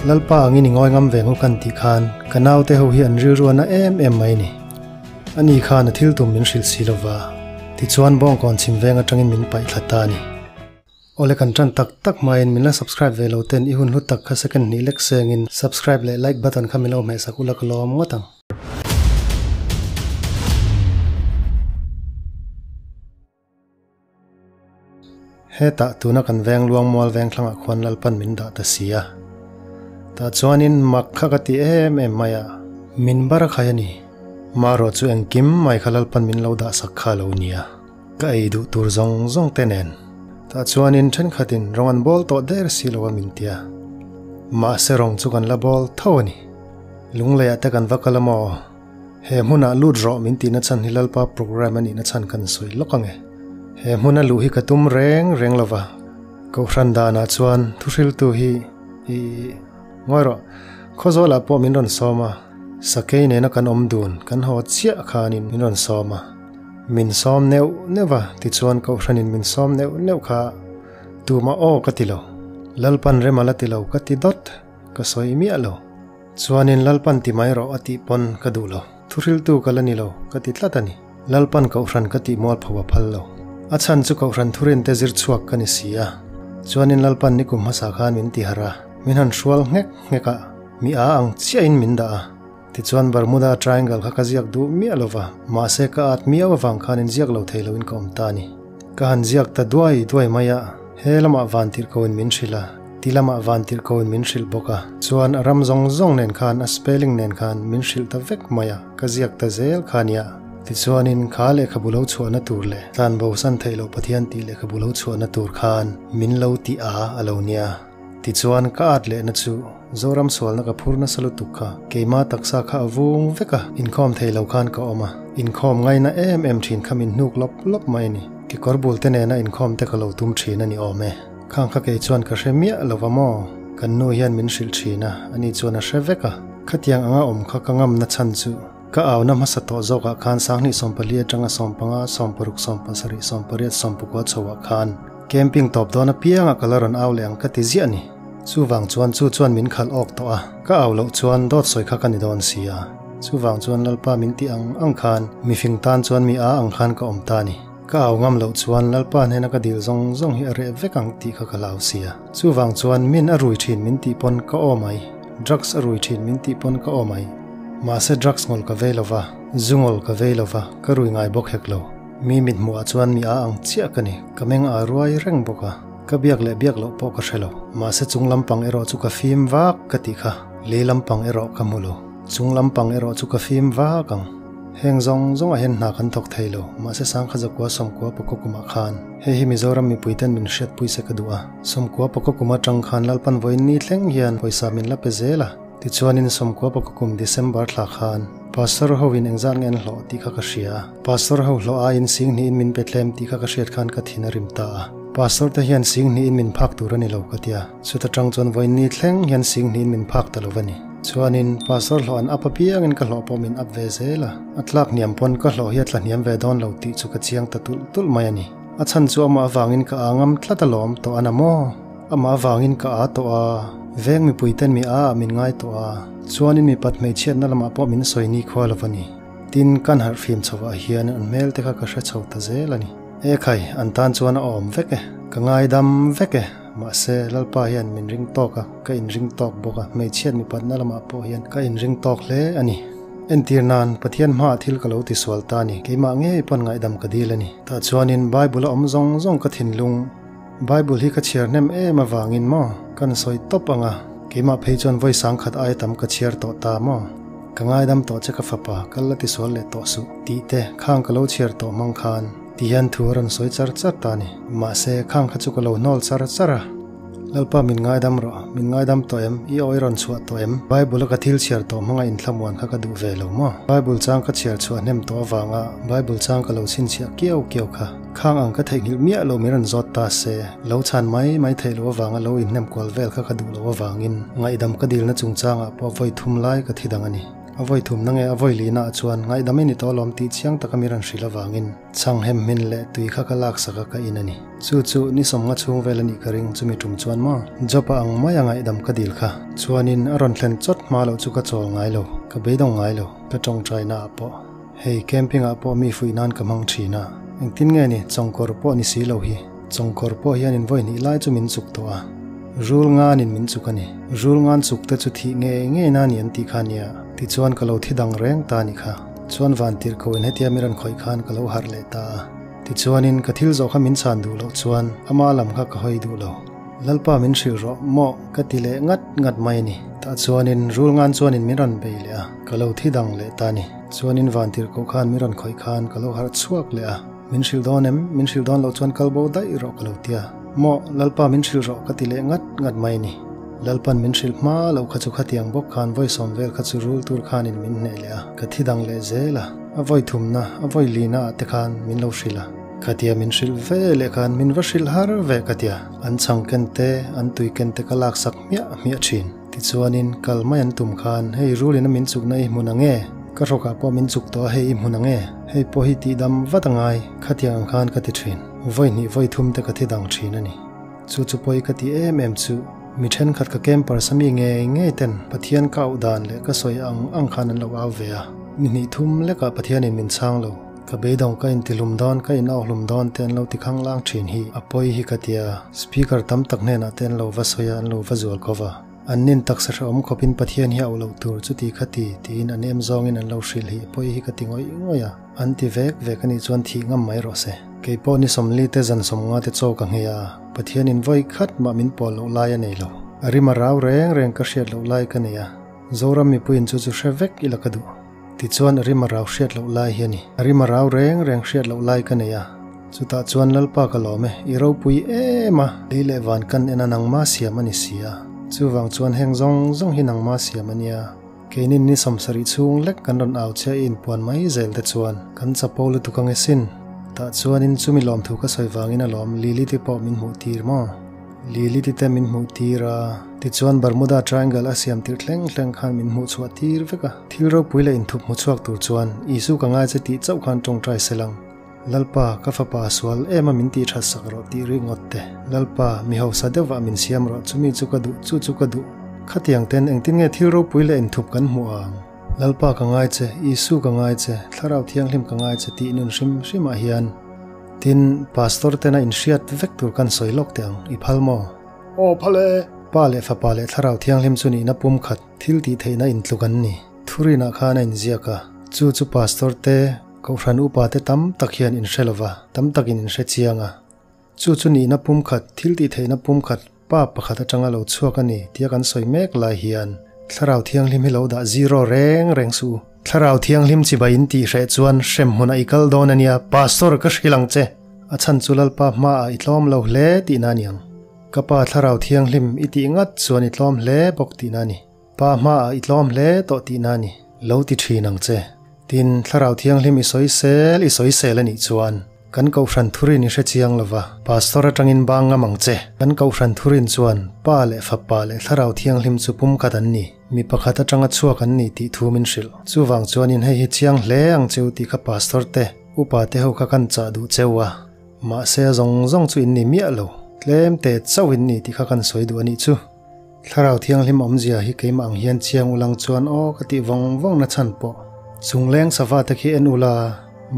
Lalpa angin i ngawi ngam ve ngawk an tih khan ka naute ho hi an rilru a na em em mai ni. Ani khan a thil tum min hrilh si lova, tichuan bawngkawn chhim veng atangin min paih thla ta a ni. Awle kan tan tak tak hmain min la subscribe ve lo ten i hun hlu tak kha second hnih lek sengin subscribe leh like button kha min lo hmehsak ula ka lawm ngawt ang. Hetah tuna kan veng luang mual veng thlangah khuan Lalpan min dah ta si a. Tah chuanin mak kha ka ti em em mai a, min bar a khai a ni. Marawh chu engkim mai kha Lalpan min lo dah sak kha a lo nia. Ka ei duh tur zawng zawng te nen. Tah chuanin thenkhatin rawng an bawl tawh der si lo a min tia. Mahse rawng chu kan la bawl tho a ni. Lungleiah te kan va kal a maw? He hmunah lut rawh min tihna chhan hi Lalpa programme a nihna chhan kan sawi lawk ang e. He hmuna luh hi ka tum reng reng lo va, Kohhran danah chuan thuhriltu hi i ngawi rawh. Khawzawlah pawh min rawn sawm a, sakei nena kan awm dun kan haw chiah khanin min rawn sawm a. Min sawm neuh neuh va, tichuan Kohhranin min sawm neuh neuh kha tumah aw ka ti lo. Lalpan rem a la ti lo ka ti dawt, ka sawi miah lo. Chuanin Lalpan ti mai rawh a tih pawn ka duh lo. Thuhriltu ka la ni lo, ka ti tlat a ni. Lalpan Kohhran ka tih mualpho a phal lo. A chhan chu Kohhran thurinte zir chhuak ka ni si a. Chuanin Lalpan nikum hmasa khan min ti harh a, min han hrual nghek nghek a, mi a ang chiahin min dah a. Tichuan Bermuda Triangle kha ka ziak duh miah lo va, mahse ka at miau avang khan inziak lo thei loin ka awm ta a ni. Ka han ziak ta duai duai mai a, he lamah vantirhkoin min hrilh a. Ti lamah vantirhkoin min hrilh bawk a, chuan a ram zawng zawng nen khan a spelling nen khan min hrilh ta vek mai a, ka ziak ta zel kha nia. Tichuanin kha lehkhabu lo chhuahna tur leh tlanbo san theih loh Pathian tih lehkhabu lo chhuahna tur khan min lo ti a a lo nia. Tichuan ka at lehna chu Zoram sualna ka phur nasa lutuk kha keima taksa kha a vung vek a, inkhawm thei lo khan ka awm a, inkhawm ngaina em em thin kha min hnuk lawp lawp mai a ni. Kekawr bul te nena inkhawm te ka lo tum thin a ni awm e. Khang kha kei chuan ka hre miah lo va maw? Kan nu hian min hrilh thin a, ani chuan a hre vek a. Khatiang anga awm kha ka ngamna chhan chu ka auna hmasa tawh zawkah khan sanghnih 14 atanga 15, 16, 17, 18, 19 chhoah khan camping tawp dawn apiangah ka la rawn au leh ang ka ti ziah a ni. Chuvang chuan chu chuan min khalh awk tawh a, ka au loh chuan dawt sawi kha ka ni dawn si a. Chuvang chuan Lalpa min tih ang ang khan mifing tan chuan mi a ang khan ka awm ta a ni. Ka au ngam loh chuan Lalpa hnena ka dil zawng zawng hi a reh vek ang tih kha ka hlau sia. Chuvang chuan min a rui thin min tih pawn ka aw mai, drugs a rui thin min tih pawn ka aw mai. Mahse drugs ngawl ka vei lova, zu ngawl ka vei lova, ka rui ngai bawk hek lo. Mi mithmuhah chuan mi a ang chiah ka ni, ka meng a ruai reng bawk a, ka biak leh biak loh pawh ka hre lo. Mahse chung lampang erawh chu ka fim vak ka tih kha, lei lampang erawh ka hmu lo. Chung lampang erawh chu ka fim vak ang. Heng zawng zawngah hian hna kan thawk thei lo, mahse sangkha zakua sawmkua pakua kumah khan hei hi Mizoram mipuiten min hriatpui se ka duh a. Sawmkua pakua kum atang khan Lalpan vawiin ni thleng hian pawisa min la pe zel a, tichuanin sawmkua pakua kum December thla khan Pastor ho in engzat nge an hlawh tih kha ka hria a, Pastor ho hlawh aiin sing hnihin min pe tlem tih kha ka hriat khan ka thin a rim ta a. Pastor te hian sing hnihin min phak tur a ni lo ka tia, chuta tang chuan vawiin ni thleng hian sing hnihin min phak ta lo va ni. Chuanin, Pastor hlawh an up apiangin ka hlawh pawh min up ve zel a, a tlak hniam pawn ka hlawh hi a tla hniam ve dawn lo tih chu ka chiang ta tulh tulh mai a ni. A chhan chu amah avangin ka aa ngam tlat alawm tawh a na maw? Amah avangin ka aa tawh a, veng mipuiten mi aa ah min ngai tawh a, chuanin mipat hmeichhiatna lamah pawh min sawi nikhua lo va ni. Tin, kan harh fim chhovah hian an hmel te kha ka hre chho ta zel a ni. E khai, an tan chuan a awm vek e, ka ngaidam vek e. Mahse, Lalpa hian min ring tawk a, ka inring tawk bawk a, hmeichhiat mipatna lamah pawh hian ka inring tawk hle a ni. Entir nan, Pathian hmaah thil ka lo tisual ta a ni, keimah ngei pawn ngaihdam ka dil a ni. Tah chuanin Bible a awm zawng zawng ka thinlung, Bible hi ka chhiar hnem em avangin maw, kan sawi tawp ang a, keimah phei chuan vawi sangkhat aia tam ka chhiar tawh ta maw? Ka ngaidam tawh che ka fapa, kal la tisual leh tawh suh, tih te khang ka lo chhiar tawh hmang khan. Ti hian thu a rawn sawi char char ta a ni. Mahse, khang kha chu ka lo hnawl char char a. Lalpa min ngaidam rawh, min ngaidam tawh em? I awi rawn chhuah tawh em? Bible a ka thil chhiar tawh hmanga inthlamuan kha ka duh ve lo maw? Bible chang ka chhiar chhuah hnem tawh avanga Bible chang ka lo chhinchhiah kiau kiau kha. Khang ang ka theihnghilh miah lo min rawn zawt ta se, lo chhan mai mai theih loh avanga lo inhnem kual vel kha ka duh loh avangin ngaihdam ka dilna chungchangah pawh vawi thum lai ka thi dang a ni. A vawi thumna nge a vawi lihna ah chuan ngaihdam i ni tawh alawm tih chiang taka mi rawn hrilh avangin chhang hem hmin leh tui kha ka laksak a ka in a ni. Chu chu ni sawmnga chhung vel a nih ka ring chumi tum chuan maw Job-a ang maia ngaihdam ka dil kha. Chuanin a rawn thlen chawt hma loh chu ka chawl ngai lo, ka beidawng ngai lo, ka tawngtaina ah pawh. Hei camping ah pawh mi fuih nan ka hmang thin a, engtin nge ni chawngkawr pawh ni si lo hi, chawngkawr pawh hianin vawi hnih lai chu min chuk tawh a, rul nganin min chuk a ni, rul ngan chuk te chu thih ngei ngei na ni an tih kha nia, tichuan ka lo thi dang reng ta ni kha, chuan van tirh ko in hetia mi rawn khawih khan ka lo harh leh ta a, tichuanin ka thil zawh kha min chhan duh loh chuan ama lam kha ka hawi duh lo. Lalpa min hrilh rawh maw ka ti leh ngat ngat mai a ni. Tah chuanin rul ngan chuanin min rawn bei leh a, ka lo thi dang leh ta a ni. Chuanin vantirh koh khan min rawn khawih khan ka lo harh chhuak leh a, Min hrilh dawn em? Min hrilh dawn loh chuan kal bo daih rawh ka lo ti a. Maw Lalpa min hrilh rawh ka ti leh ngat ngat mai a ni. Lalpan min hrilh hma loh kha chu khatiang bawk khan vawi sawm vel kha chu rul tur khanin min hneh leh a, ka thi dang leh zel a. A vawi thumna, a vawi lina ah te khan min lo hrilh a. Khatia min hrilh ve leh khan min va hrilh har ve ka tia, an chhang ken te, an tui ken te ka laksak hmiah hmiah thin. Tichuanin kal mai an tum khan hei rulin a min chukna i hmun ang e, ka hrawkah pawh min chuk tawh a hei i hmun ang e, hei pawh hi tihdam vat a ngai, khatiang ang khan ka ti thin. Vawi hnih vawi thum te ka thi dang thin a ni. Chu chu pawi ka ti em em chu, mi thenkhat ka camper sa mi ngei ngei ten Pathian ka auh dan leh ka sawi ang ang khan an lo au ve a, ni hnih thum lekah Pathianin min chhang lo. Ka beidawng ka intihlum dawn, ka inauhlum dawn te an lo ti khanglang thin hi a pawi hi ka tia. Speaker tam tak hnenah te an lo va sawi a, an lo va zual ko va. An nin taksa hrehawm khawpin Pathian hi a auh loh tur chuti kha ti, tiin an em zawngin an lo hrilh hi a pawi hi ka ti ngawih ngawih a. An ti vek vek a nih chuan thih ngam mai rawh se. Kei pawh ni sawmli te zan sawmnga te chaw ka nghei a, Pathianin vawi khat mah min pawl loh lai a nei lo. A rim a rau reng reng ka hriat loh lai ka nei a, Zoram mipuiin chu chu hre vek ila ka duh. Tichuan a rim a rau hriat loh lai hi a ni. A rim a rau reng reng hriat loh lai ka nei a. Chutah chuan Lalpa ka lawm e, i ropui em a, lei leh van kan en a nangma siam a ni si a. Chuvang chuan heng zawng zawng hi nangma siam a nia. Keinin ni sawmsarih chhung lek kan rawn au che a i inpuan mai zel te chuan kan chapo lutuk ang e sin. Tah chuanin chumi lawmthu ka sawi vangin a lawm Lily te pawh min hmuh tir maw? Lily te min hmuh tir a, tichuan Bermuda Triangle a siam tirh thleng thleng khan min hmuh chhuah tir vek a. Thil ropui leh inthup hmu chhuak tur chuan Isu ka ngai che tih chauh khan tawngtai se lang. Lalpa, ka fapa a sual em a min tih that sak rawh tih rik ngawt te. Lalpa, mi hausa deuhvah min siam rawh, chumi chu ka duh, chu chu ka duh. Khatiang ten engtin nge thil ropui leh inthup kan hmuh ang? Lalpa ka ngai che, Isu ka ngai che, Thlarau Thianghlim ka ngai che tih nun hrim hrimah hian Tin, Pastor tena inhriat vek tur kan sawi lawk teh ang, i phal maw? Aw phal e. Pa leh Fapa leh Thlarau Thianghlim chu nihna pum khat, thil tih theihna intluk an ni. Thurinah khan a inziak a, chu chu Pastor te, Kohhran upa te tam tak hian inhre lova, tam takin inhre chiang a. Chu chu nihna pum khat, thil tih theihna pum khat, Pa pakhat atanga lo chhuak a ni tia kan sawi mek lai hian Thlarau Thianghlim hi lo dah zero reng reng suh u. Thlarau Thianghlim chibai in tih hreh chuan hremhmunah i kal dawn a nia, Pastor ka hrilh ang che! A chhan chu Lalpa hmaah i tlawm lo hle tihna a ni ang. Ka Pa Thlarau Thianghlim i tih ngat chuan i tlawm hle bawk tihna a ni. Pa hmaah i tlawm hle tawh tihna a ni. Lo ti thin ang che. Tin, Thlarau Thianghlim i sawi sel i sawi sel a nih chuan kan Kohhran thurin i hre chiang lo va, Pastor atangin bang ngam ang che. Kan Kohhran thurin chuan Pa leh Fapa leh Thlarau Thianghlim chu pumkhat an ni, mi pakhat atanga chhuak an ni tih thu min hrilh. Chuvang chuanin hei hi chiang hle ang cheu tih kha Pastor te, upa te ho kha kan chah duh cheu a. Mahse a zawng zawng chu in ni miah lo, tlem te chauh in ni tih kha kan sawi duh a nih chu. Thlarau Thianghlim awmzia hi keimah ang hian chiang ulang chuan aw ka tih vawng vawng na chhan pawh. Chungleng sava te khi en ula,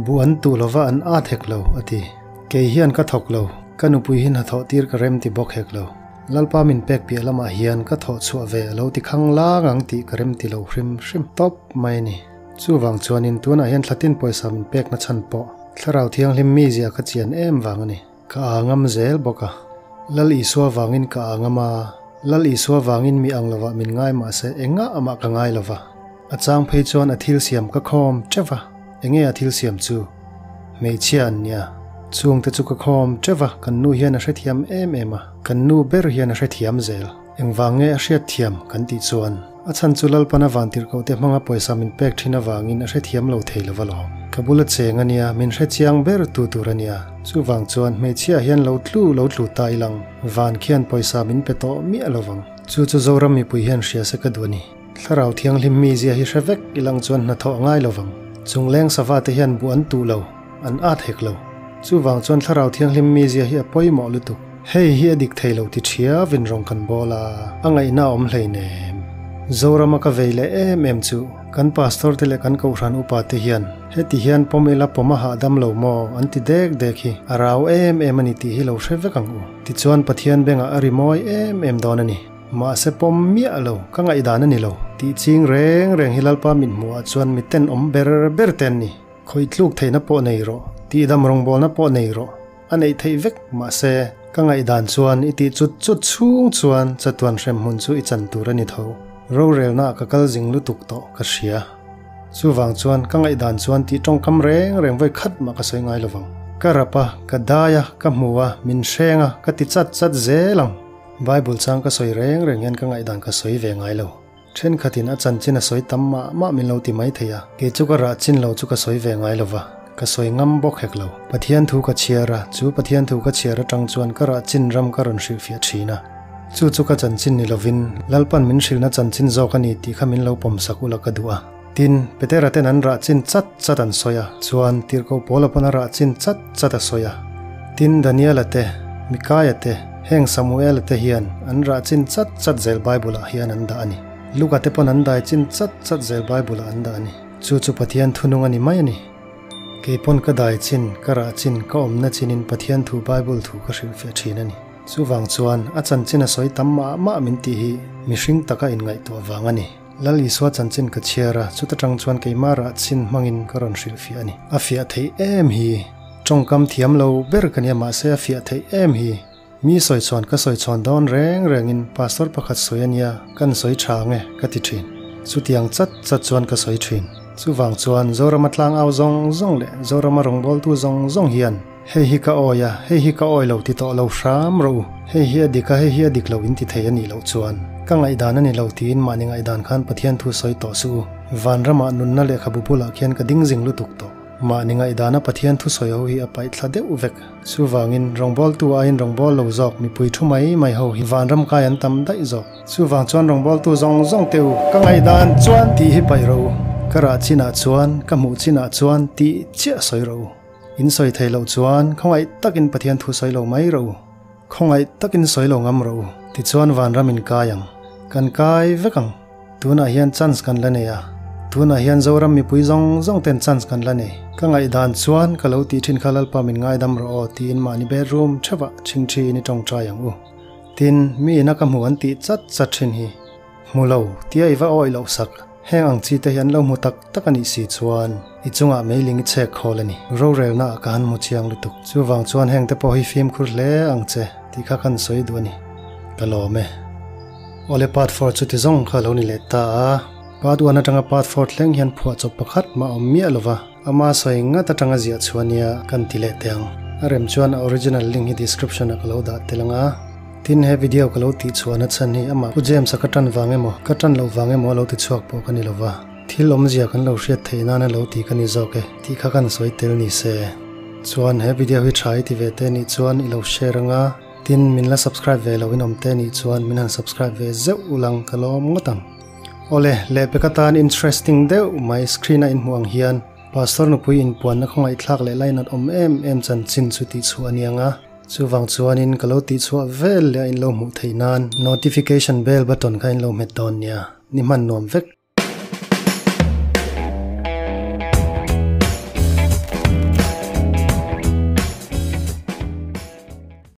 buh an tuh lova an at hek lo, a ti. Kei hian ka thawk lo, ka nupui hi hnathawh tir ka rem ti bawk hek lo. Lalpa min pek piah lamah hian ka thawh chhuah ve a lo ti khang lang ang tih ka rem ti lo hrim hrim tawp mai a ni. Chuvang chuanin tunah hian thlatin pawisa min pek na chhan pawh Thlarau Thianghlim mizia ka chian em vang a ni. Ka aa ngam zel bawk a. Lal Isua vangin ka aa ngam a, Lal Isua vangin mi ang lovah min ngai mah se engah amah ka ngai lova. A chang phei chuan a thil siam ka khawm teuh va, enge a thil siam chu? Hmeichhia an nia. Chungte chu ka khawm teuh va, kan nu hian a hrethiam em em a, kan nu ber hian a hrethiam zel. Engvang nge a hriatthiam kan tih chuan a chhan chu Lalpana vantirhkohte hmanga pawisa min pek thin avangin a hrethiam lo thei lo alawm. Ka bula cheng a nia, min hrechiang ber tu tur a nia. Chuvang chuan hmeichhia hian lo tlu lo tlu ta ilang, van khian pawisa min pe tawh miah lovang. Chu chu Zoram mipui hian hria se ka duh a ni. Thlarau Thianghlim mizia hi hre vek ilang chuan hnathawh a ngai lovang. Chungleng sava te hian buh an tuh lo, an at hek lo. Chuvang chuan Thlarau Thianghlim mizia hi a pawimawh lutuk. Hei hi a dik thei lo ti thiavin rawng kan bawl a, a ngaihna a awm hleinem. Zorama ka vei leh em em chu kan pastor te leh kan kohhran upa te hian heti hian pawm ila pawm a hahdam lo maw an ti dek dek hi a rau em em a ni tih hi lo hre vek ang u. Tichuan Pathian bengah a ri mawi em em dawn a ni. Mahse pawm miah lo, ka ngaihdan a ni lo. Tih ching reng reng hi Lalpa mithmuhah chuan miten awm ber ber te an ni. Khawih tluk theihna pawh nei rawh, tihdam rawngbawlna pawh nei rawh, a neih theih vek mahse ka ngaihdan chuan i tih chut chut chhung chuan chatuan hrem hmun chu i chan tur a ni tho. Rorelna ah ka kal zing lutuk tawh ka hria. Chuvang chuan ka ngaihdan chuan tih tawngkam reng reng vawi khat mah ka sawi ngai lovang. Ka rap a, ka dai a, ka hmu a, min hreng a, ka ti chat chat zel ang. Bible chang ka sawi reng reng hian ka ngaihdan ka sawi ve ngai lo. Thenkhatin a chanchin a sawi tam mah mah min lo ti mai thei a, kei chu ka rah chin lo chu ka sawi ve ngai lo va, ka sawi ngam bawk hek lo. Pathian thu ka chhiar a, chu Pathian thu ka chhiar atang chuan ka rah chin ram ka rawn hrilhfiah thin a. Chu chu ka chanchin ni lovin, Lalpan min hrilhna chanchin zawk a ni tih kha min lo pawmsak ula ka duh a. Tin, Petera ten an rah chin chat chat an sawi a, chuan Tirhkoh Paula pawn a rah chin chat chat a sawi a. Tin, Daniela te, Mikaia te, heng Samuela te hian an rah chin chat chat zel Bible-ah hian an dah a ni. Luka te pawn an dai chin chat chat zel Bible-ah an dah a ni. Chu chu Pathian thunung a ni mai a ni. Kei pawn ka dai chin, ka rah chin, ka awmna chinin Pathian thu Bible thu ka hrilhfiah thin a ni. Chuvang chuan a chanchin a sawi tam mah mah min tih hi mihring taka inngaihtuah vang a ni. Lal Isua chanchin ka chhiar a, chuta tang chuan keimah rah chin hmangin ka rawn hrilhfiah a ni. A fiah theih em hi. Tawngkam thiam lo ber ka nia mahse a fiah theih em hi. Mi sawi chhuan ka sawi chhuan dawn reng rengin pastor pakhat sawi a nia kan sawi tha ang e ka ti thin. Chutiang chat chat chuan ka sawi thin. Chuvang chuan Zorama tlangau zawng zawng leh Zorama rawngbawltu zawng zawng hian hei hi ka awi a, hei hi ka awi lo ti tawh lo hram rawh u. Hei hi a dik a, hei hi a dik lo in ti thei a nih loh chuan ka ngaihdan a ni lo tiin mahni ngaihdan khan Pathian thu sawi tawh suh u. Vanramah nunna lehkhabu bulah khian ka ding zing lutuk tawh. Mahni ngaihdana Pathian thusawi ho hi a paih thla deuh vek. Chuvangin, rawngbawltu aiin rawngbâwl lo zawk mipui thu mai mai ho hi vanram kai an tam daih zawk. Chuvang chuan rawngbawltu zawng zawng teh u, ka ngaihdan chuan tih hi paih rawh u. Ka rah chinah chuan, ka hmuh chinah chuan tih chiah sawi rawh u. In sawi thei loh chuan khawngaih takin Pathian thu sawi lo mai rawh u. Khawngaih takin sawi lo ngam rawh u. Tichuan vanram in kai ang. Kan kai vek ang. Tunah hian chance kan la nei a, tunah hian Zoram mipui zawng zawng ten chance kan la nei. Ka ngaihdan chuan ka lo tih thin kha Lalpa min ngaidam rawh aw tiin mahni bedroom theuhah chhingthiin i tawngtai ang u. Tin, mi ina ka hmu an tih chat chat thin hi. Hmu lo, tia i va awih loh sak. Heng ang chi te hi an lo hmu tak tak a nih si chuan i chungah meiling i chhek khawl a ni. Rorelna ah ka han hmu chiang lutuk. Chuvang chuan heng te pawh hi fimkhur hle ang che tih kha kan sawi duh a ni. Ka lawm e. Awle part four chu ti zawng kha lo ni leh ta a, part one atanga part four thleng hian phuahchawp pakhat mah awm miah lova, ama sawi ngat atanga ziah chhuah nia kan ti leh teh ang. A rem chuan a original link hi description ah ka lo dah tel ang a. Tin he video ka lo tih chhuahna chhan hi amah Pu James-a ka tan vang emaw, ka tan loh vang emaw a lo ti chhuak pawh ka ni lova, thil awmzia kan lo hriat theih nana lo ti ka ni zawk e tih kha kan sawi tel ni se. Chuan he video hi tha i ti ve te nih chuan i lo share ang a. Tin, min la subscribe ve lo in awm te nih chuan min han subscribe ve zeuh ulang ka lawm ngawt ang. Awle, lehpek atan interesting deuh mai screen a inhmuh ang hian Pastor nupui inpuanna khawngaihthlak leh lainat awm em em chanchin chu tihchhuah a niang a, chuvang chuanin ka lo tihchhuah vel leh a in lo hmuh theih nan notification bell button kha in lo hmet dawn nia, ni hman nuam vek.